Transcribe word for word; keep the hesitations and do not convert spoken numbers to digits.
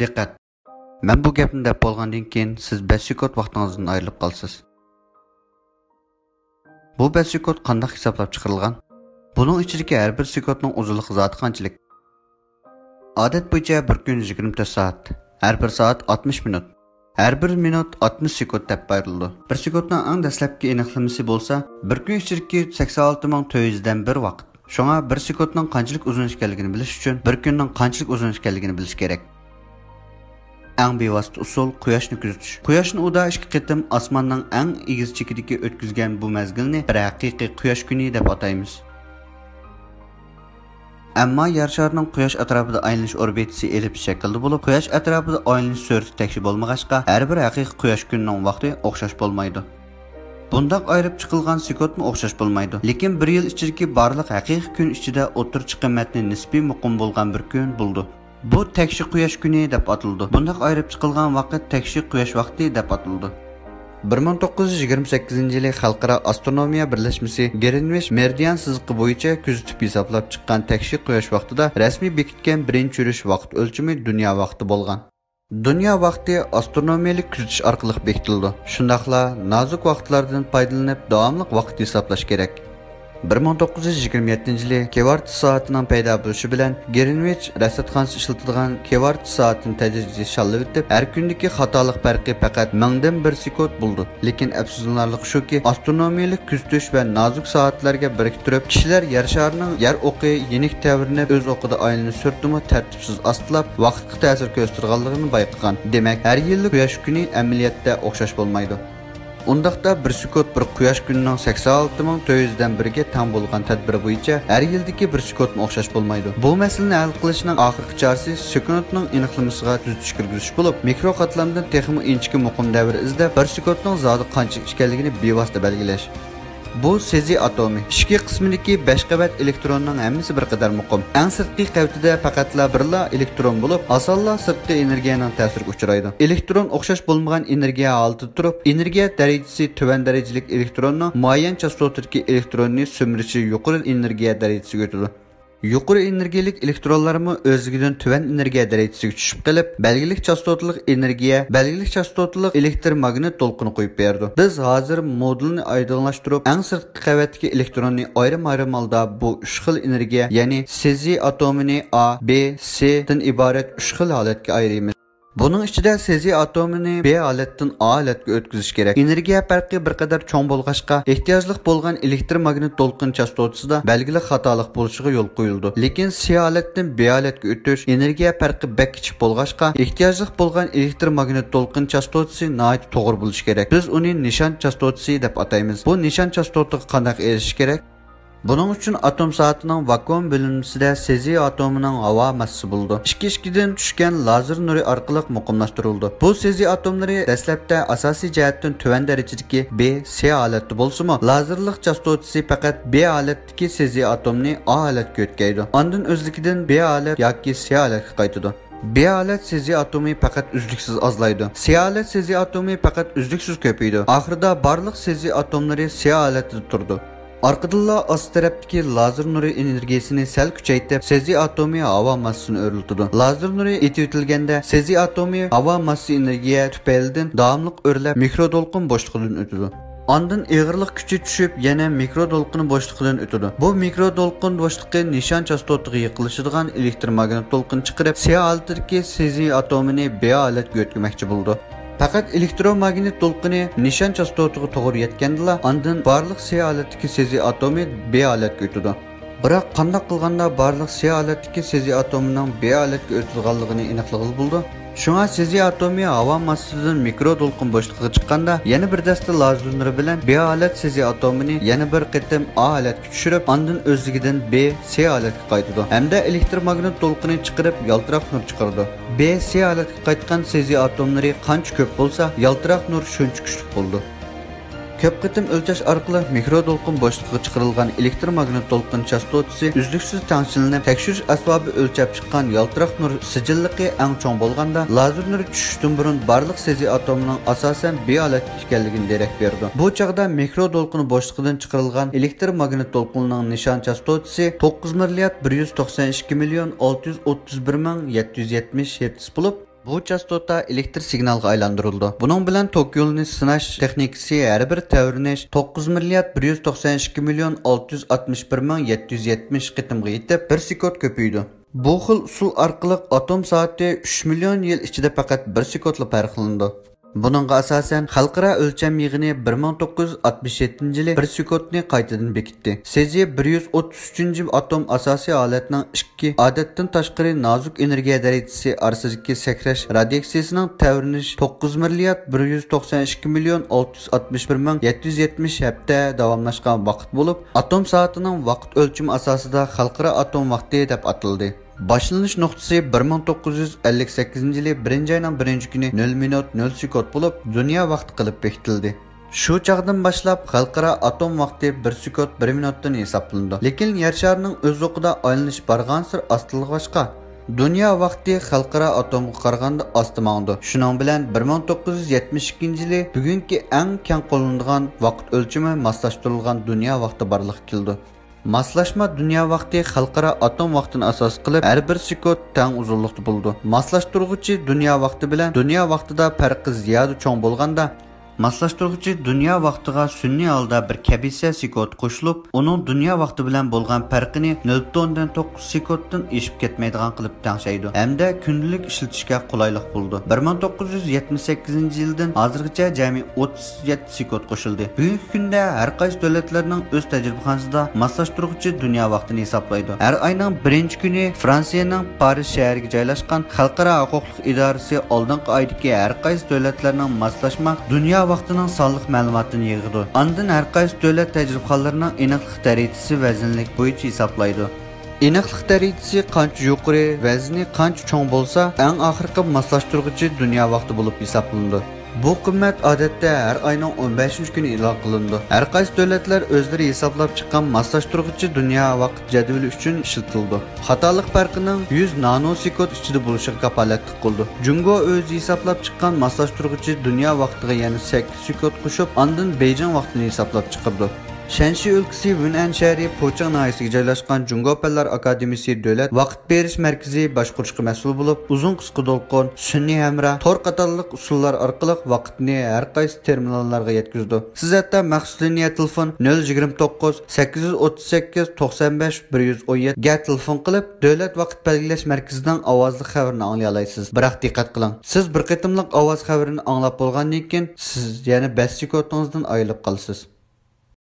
دىققەت! مەن بۇ گەپنى دەپ بولغاندىن كېيىن، سىز بەش سېكۇنت ۋاقتىڭىزدىن ئايرىلىپ قالىسىز. بۇ بەش سېكۇنت قانداق ھېسابلاپ چىقىرىلغان؟ بۇنىڭ ئىچىدىكى ھەر بىر سېكۇنتنىڭ ئۇزۇنلۇقى زادى قانچىلىك؟ ئادەت بويىچە بىر كۈن يىگىرمە تۆت سائەت، ھەر بىر سائەت ئاتمىش مىنۇت، ھەر بىر مىنۇت ئاتمىش سېكۇنت دەپ ئايرىلىدۇ. بىر سېكۇنتنىڭ ئەڭ دەسلەپكى ئېنىقلىمىسى بولسا، بىر كۈن ئىچىدىكى سەكسەن ئالتە مىڭ تۆت يۈزدىن بىر ۋاقىت. شۇڭا بىر سېكۇنتنىڭ قانچىلىك ئۇزۇن ئىكەنلىكىنى بىلىش ئۈچۈن، بىر كۈننىڭ قانچىلىك ئۇزۇن ئىكەنلىكىنى بىلىش كېرەك. ئەڭ بىۋاسىتە ئۇسۇل، قۇياشنى كۆزىتىش. قۇياشنى ئۇدا ئىككى قېتىم ئاسماننىڭ ئەڭ ئېگىز چېكىدىكى ئۆتكۈزگەن بۇ مەزگىلنى بىر ھەقىقىي قۇياش كۈنى دەپ ئاتايمىز. ئەمما يەر شارىنىڭ قۇياش ئەتراپىدا ئايلىنىش ئوربىتىسى ئېللىپىس شەكلىدە بولۇپ، قۇياش ئەتراپىدا ئايلىنىش سۈرئىتى تەكشى بولمىغاچقا، ھەر بىر ھەقىقىي قۇياش كۈنىنىڭ ۋاقتى ئوخشاش بولمايدۇ. بۇنداق ئايرىپ چىقىلغان سېكۇنتمۇ ئوخشاش بولمايدۇ. لېكىن بىر يىل ئىچىدىكى بارلىق ھەقىقىي كۈن ئىچىدە ئوتتۇرىچە قىممەتنى نىسپىي مۇقىم بولغان بىر كۈن بولىدۇ. بۇ تەكشى قۇياش كۈنى دەپ ئاتىلىدۇ. بۇنداق ئايرىپ چىقىلغان ۋاقىت تەكشى قۇياش ۋاقتى دەپ ئاتىلىدۇ. بىر مىڭ توققۇز يۈز يىگىرمە سەككىزىنچى يىلى خەلقئارا ئاسترونومىيە بىرلەشمىسى گرىنۋىچ مېرىدىان سىزىقى بويىچە كۆزىتىپ ھېسابلاپ چىققان تەكشى قۇياش ۋاقتىدا رەسمىي بېكىتكەن بىرىنچى يۈرۈش ۋاقىت ئۆلچىمى دۇنيا ۋاقتى بولغان. دۇنيا ۋاقتى ئاسترونومىيەلىك كۆزىتىش ئارقىلىق بېكىتىلىدۇ. شۇنداقلا نازۇك ۋاقىتلاردىن پايدىلىنىپ، داۋاملىق ۋاقىت ھېسابلاش كېرەك. بىر مىڭ توققۇز يۈز يىگىرمە يەتتىنچى يىلى كىۋارتس سائىتىنىڭ پەيدا بولۇشى بىلەن، گرىنۋىچ رەسەتخانىسى ئىشلىتىدىغان كىۋارتس سائىتىنى تەدرىجىي شاللىۋېتىپ، ھەر كۈندىكى خاتالىق پەرقى پەقەت مىڭدىن بىر سېكۇنت بولىدۇ. لېكىن ئەپسۇسلىنارلىقى شۇكى، ئاسترونومىيەلىك كۆزىتىش ۋە نازۇك سائەتلەرگە بىرىكتۈرۈپ، كىشىلەر يەر شارىنىڭ يەر ئوقى يېنىك تەۋرىنىپ، ئۆز ئوقىدا ئايلىنىش سۈرئىتىمۇ تەرتىپسىز ئاستىلاپ، ۋاقىتقا تەسىر كۆرسىتىدىغانلىقىنى بايقىغان. دېمەك، ھەر يىللىق قۇياش كۈنى ئەمەلىيەتتە ئوخشاش بولمايدۇ. ئۇنداقتا بىر سېكۇنت بىر قۇياش كۈنىنىڭ سەكسەن ئالتە مىڭ تۆت يۈزدىن بىرىگە تەڭ بولغان تەدبىر بويىچە ھەر يىلدىكى بىر سېكۇنتمۇ ئوخشاش بولمايدۇ. بۇ مەسىلىنى ھەل قىلىشنىڭ ئاخىرقى چارىسى سېكۇنتنىڭ ئېنىقلىمىسىغا تۈزىتىش كىرگۈزۈش بولۇپ، مىكرو قاتلامدىن تېخىمۇ ئىنچىكە مۇقىم دەۋر ئىزدەپ، بىر سېكۇنتنىڭ زادى قانچىلىك ئىكەنلىكىنى بىۋاسىتە بەلگىلەش. بۇ سېزى ئاتومى ئىچكى قىسمىدىكى بەش قەۋەت ئېلېكتروننىڭ ھەممىسى بىر قەدەر مۇقىم. ئەڭ سىرتقى قەۋىتىدە پەقەتلا بىرلا ئېلېكترون بولۇپ، ئاسانلا سىرتقى ئېنېرگىيەنىڭ تەسىرىگە ئۇچرايدۇ. ئېلېكترون ئوخشاش بولمىغان ئېنېرگىيە ھالىتىدە تۇرۇپ، ئېنېرگىيە دەرىجىسى تۆۋەن دەرىجىلىك ئېلېكتروننىڭ مۇئەييەن چاستوتىدىكى ئېلېكتروننى سۈمۈرۈشى يۇقىرى ئېنېرگىيە دەرىجىسىگە ئۆتىدۇ. يۇقىرى ئېنېرگىيەلىك ئېلېكترونلارمۇ ئۆزلۈكىدىن تۆۋەن ئېنېرگىيە دەرىجىسىگە چۈشۈپ قېلىپ، بەلگىلىك چاستوتىلىق ئېنېرگىيە، بەلگىلىك چاستوتىلىق ئېلېكتر ماگنىت دولقۇنى قويۇپ بېرىدۇ. بىز ھازىر مودېلنى ئايدىڭلاشتۇرۇپ، ئەڭ سىرتقى قەۋەتتىكى ئېلېكتروننى ئايرىم-ئايرىم ھالدا بۇ ئۈچ خىل ئېنېرگىيە، يەنى سېزى ئاتومىنى ئا، بى، سى دىن ئىبارەت ئۈچ خىل ھالەتكە ئايرىيمىز. بۇنىڭ ئىچىدە سېزى ئاتومىنى بى ھالەتتىن ئا ھالەتكە ئۆتكۈزۈش كېرەك. ئېنېرگىيە پەرقى بىر قەدەر چوڭ بولغاچقا، ئېھتىياجلىق بولغان ئېلېكتر ماگنىت دولقۇن چاستوتىسىدا بەلگىلىك خاتالىق بولۇشىغا يول قويۇلىدۇ. لېكىن سى ھالەتتىن بى ھالەتكە ئۆتۈش ئېنېرگىيە پەرقى بەك كىچىك بولغاچقا، ئېھتىياجلىق بولغان ئېلېكتر ماگنىت دولقۇن چاستوتىسى ناھايىتى توغرا بولۇشى كېرەك. بىز ئۇنى نىشان چاستوتىسى دەپ ئاتايمىز. بۇ نىشان چاستوتىغا قانداق ئېرىشىش كېرەك؟ بۇنىڭ ئۈچۈن ئاتوم سائىتىنىڭ ۋاكۇئۇم بۆلۈنمىسىدە سېزى ئاتومىنىڭ ھاۋا ماسسىسى بولىدۇ. ئىككى ئىككىدىن چۈشكەن لازېر نۇرى ئارقىلىق مۇقىملاشتۇرۇلىدۇ. بۇ سېزى ئاتوملىرى دەسلەپتە ئاساسىي جەھەتتىن تۆۋەن دەرىجىدىكى بى، سى ھالەتتە بولسىمۇ، لازېرلىق چاستوتىسى پەقەت بى ھالەتتىكى سېزى ئاتومنى ئا ھالەتكە يۆتكەيدۇ. ئاندىن ئۆزلۈكىدىن بى ھالەت ياكى سى ھالەتكە قايتىدۇ. بى ھالەت سېزى ئاتومى پەقەت ئۈزلۈكسىز ئازلايدۇ. سى ھالەت سېزى ئاتومى پەقەت ئۈزلۈكسىز كۆپىيىدۇ. ئاخىرىدا بارلىق سېزى ئاتوملىرى سى ھالەتتە تۇرىدۇ. ئارقىدىنلا ئاستى تەرەپتىكى لازېر نۇرى ئېنېرگىيەسىنى سەل كۈچەيتىپ، سېزى ئاتومى ھاۋا ماسسىسىنى ئۆرلىتىدۇ. لازېر نۇرى ئېتىۋېتىلگەندە، سېزى ئاتومى ھاۋا ماسسا ئېنېرگىيە تۈپەيلىدىن داۋاملىق ئۆرلەپ، مىكرو دولقۇن بوشلۇقىدىن ئۆتىدۇ. ئاندىن ئېغىرلىق كۈچى چۈشۈپ، يەنە مىكرو دولقۇن بوشلۇقىدىن ئۆتىدۇ. بۇ مىكرو دولقۇن بوشلۇقى نىشان چاستوتىغا يېقىنلىشىدىغان ئېلېكتر ماگنىت دولقۇن چىقىرىپ، سى ھالىتىدىكى سېزى ئاتومىنى بى ھالەتكە يۆتكىمەكچى بولىدۇ. پەقەت ئېلېكتروماگنىت دولقۇنى نىشان چاستوتىغا توغرا يەتكەندىلا، ئاندىن بارلىق سى ھالەتتىكى سېزى ئاتومى بى ھالەتكە ئۆتىدۇ. بىراق، قانداق قىلغاندا بارلىق سى ھالەتتىكى سېزى ئاتومىنىڭ بى ھالەتكە ئۆتىدىغانلىقىنى ئېنىقلىغىلى بولىدۇ؟ شۇڭا سېزى ئاتومى ھاۋا ماسسىسىدىن مىكرو دولقۇن بوشلۇقىغا چىققاندا، يەنە بىر دەستە لازېر نۇرى بىلەن بى ھالەت سېزى ئاتومىنى يەنە بىر قېتىم ئا ھالەتكە چۈشۈرۈپ، ئاندىن ئۆزلۈكىدىن بى، سى ھالەتكە قايتىدۇ ھەمدە ئېلېكتروماگنىت دولقۇنى چىقىرىپ، يالتىراق نۇر چىقىرىدۇ. بى، سى ھالەتكە قايتقان سېزى ئاتوملىرى قانچە كۆپ بولسا، يالتىراق نۇر شۇنچە كۈچلۈك بولىدۇ. كۆپ قېتىم ئۆلچەش ئارقىلىق مىكرو دولقۇن بوشلۇقىغا چىقىرىلغان ئېلېكتروماگنىت دولقۇن چاستوتىسى ئۈزلۈكسىز تەڭشىلىنىپ، تەكشۈرۈش ئەسۋابى ئۆلچەپ چىققان يالتىراق نۇر سىجىللىقى ئەڭ چوڭ بولغاندا، لازېر نۇرى چۈشۈشتىن بۇرۇن بارلىق سېزى ئاتومىنىڭ ئاساسەن بى ھالەتتە ئىكەنلىكىنى دېرەك بېرىدۇ. بۇ چاغدا مىكرو دولقۇن بوشلۇقىدىن چىقىرىلغان ئېلېكتروماگنىت دولقۇنىنىڭ نىشان چاستوتىسى توققۇز مىليارد بىر يۈز توقسان ئىككى مىليون ئالتە يۈز ئوتتۇز بىر مىڭ يەتتە يۈز يەتمىش ھېرتز بولۇپ، بۇ چاستوتا ئېلېكتر سىگنالغا ئايلاندۇرۇلىدۇ. بۇنىڭ بىلەن توكيولنى سىناش تېخنىكىسى ھەر بىر تەۋرىنىش توققۇز مىليارد بىر يۈز توقسان ئىككى مىليون ئالتە يۈز ئاتمىش بىر مىڭ يەتتە يۈز يەتمىش قېتىمغا يېتىپ، بىر سېكۇنت كۆپىيىدۇ. بۇ خىل ئۇسۇل ئارقىلىق ئاتوم سائىتى ئۈچ مىليون يىل ئىچىدە پەقەت بىر سېكۇنتلا پەرقلىنىدۇ. بۇنىڭغا ئاساسەن، خەلقئارا ئۆلچەم يىغىنى بىر مىڭ توققۇز يۈز ئاتمىش يەتتىنچى يىلى بىر سېكۇنتنى قايتىدىن بېكىتتى. سېزى بىر يۈز ئوتتۇز ئۈچىنچى ئاتوم ئاساسىي ھالەتنىڭ ئىككى ئادەتتىن تاشقىرى نازۇك ئېنېرگىيە دەرىجىسى ئارىسىدىكى سەكرەش رادىياكسىيىسىنىڭ تەۋرىنىش توققۇز مىليارد بىر يۈز توقسان ئىككى مىليون ئالتە يۈز ئاتمىش بىر مىڭ يەتتە يۈز يەتمىش ھەپتە داۋاملاشقان ۋاقىت بولۇپ، ئاتوم سائىتىنىڭ ۋاقىت ئۆلچىمى ئاساسىدا خەلقئارا ئاتوم ۋاقتى دەپ ئاتىلدى. باشلىنىش نۇقتىسى بىر مىڭ توققۇز يۈز ئەللىك سەككىزىنچى يىلى بىرىنچى ئاينىڭ بىرىنچى كۈنى نۆل مىنۇت نۆل سېكۇنت بولۇپ، دۇنيا ۋاقتى قىلىپ بېكىتىلدى. شۇ چاغدىن باشلاپ خەلقئارا ئاتوم ۋاقتى بىر سېكۇنت بىر مىنۇتتىن ھېسابلىنىدۇ. لېكىن يەر شارىنىڭ ئۆز ئوقىدا ئايلىنىش بارغانسېرى ئاستىلىغاچقا، دۇنيا ۋاقتى خەلقئارا ئاتومغا قارىغاندا ئاستا ماڭىدۇ. شۇنىڭ بىلەن بىر مىڭ توققۇز يۈز يەتمىش ئىككىنچى يىلى بۈگۈنكى ئەڭ كەڭ قوللىنىدىغان ۋاقىت ئۆلچىمى ماسلاشتۇرۇلغان دۇنيا ۋاقتى بارلىققا كېلىدۇ. ماسلاشما دۇنيا ۋاقتى خەلقئارا ئاتوم ۋاقتىنى ئاساس قىلىپ، ھەر بىر سېكۇنت تەڭ ئۇزۇنلۇقتا بولىدۇ. ماسلاشتۇرغۇچى دۇنيا ۋاقتى بىلەن دۇنيا ۋاقتىدا پەرقى زىيادە چوڭ بولغاندا، ماسلاشتۇرغۇچى دۇنيا ۋاقتىغا سۈنئىي ھالدا بىر كەبىسە سېكۇنت قوشۇلۇپ، ئۇنىڭ دۇنيا ۋاقتى بىلەن بولغان پەرقىنى نۆل پۈتۈن ئوندىن توققۇز سېكۇنتتىن ئېشىپ كەتمەيدىغان قىلىپ تەڭشەيدۇ ھەمدە كۈندىلىك ئىشلىتىشكە قولايلىق بولىدۇ. بىر مىڭ توققۇز يۈز يەتمىش سەككىزىنچى يىلدىن ھازىرغىچە جەمئىي ئوتتۇز يەتتە سېكۇنت قوشۇلدى. بۈگۈنكى كۈندە ھەر قايسى دۆلەتلەرنىڭ ئۆز تەجرىبىخانىسىدا ماسلاشتۇرغۇچى دۇنيا ۋاقتىنى ھېسابلايدۇ. ھەر ئاينىڭ بىرىنچى كۈنى فرانسىيەنىڭ پارىج شەھىرىگە جايلاشقان خەلقئارا ھوقۇقلۇق ئىدارىسى ئالدىنقى ئايدىكى ھەر قايسى دۆلەتلەرنىڭ ماسلاشما دۇنيا ۋاقتىنىڭ سانلىق مەلۇماتىنى يىغىدۇ. ئاندىن ھەر قايسى دۆلەت تەجرىبىخانىلىرىنىڭ ئېنىقلىق دەرىجىسى ۋەزىنلىك بويىچە ھېسابلايدۇ. ئېنىقلىق دەرىجىسى قانچە يۇقىرى، ۋەزنى قانچە چوڭ بولسا، ئەڭ ئاخىرقى ماسلاشتۇرغۇچى دۇنيا ۋاقتى بولۇپ ھېسابلىنىدۇ. بۇ قىممەت ئادەتتە ھەر ئاينىڭ ئون بەشىنچى كۈنى ئېلان قىلىنىدۇ. ھەر قايسى دۆلەتلەر ئۆزلىرى ھېسابلاپ چىققان ماسلاشتۇرغۇچى دۇنيا ۋاقىت جەدۋىلى ئۈچۈن ئىشلىتىلىدۇ. خاتالىق پەرقىنىڭ يۈز نانوسېكۇنت ئىچىدە بولۇشىغا كاپالەتلىك قىلىدۇ. جۇڭگو ئۆزى ھېسابلاپ چىققان ماسلاشتۇرغۇچى دۇنيا ۋاقتىغا يەنە سەككىز سېكۇنت قوشۇپ، ئاندىن بېيجىڭ ۋاقتىنى ھېسابلاپ چىقىرىدۇ. شەنشى ئۆلكىسى ۋېنئەن شەھىرى پۇچىڭ ناھىيەسىگە جايلاشقان جۇڭگو پەنلەر ئاكادېمىيىسى دۆلەت ۋاقىت بېرىش مەركىزى باشقۇرۇشقا مەسئۇل بولۇپ، ئۇزۇن قىسقا دولقۇن، سۈنئىي ھەمراھ، تور قاتارلىق ئۇسۇللار ئارقىلىق ۋاقىتنى ھەر قايسى تېرمىناللارغا يەتكۈزىدۇ. سىز ھەتتا مەخسۇس لىنىيە تېلېفون نۆل يىگىرمە توققۇز، سەككىز يۈز ئوتتۇز سەككىز، توقسان بەش، بىر يۈز ئون يەتتە گە تېلېفون قىلىپ، دۆلەت ۋاقىت بەلگىلەش مەركىزىنىڭ ئاۋازلىق خەۋىرىنى ئاڭلىيالايسىز. بىراق دىققەت قىلىڭ، سىز بىر قېتىملىق ئاۋاز خەۋىرىنى ئاڭلاپ بولغاندىن كېيىن، سىز يەنە بەش سېكۇنتىڭىزدىن ئايرىلىپ قالىسىز.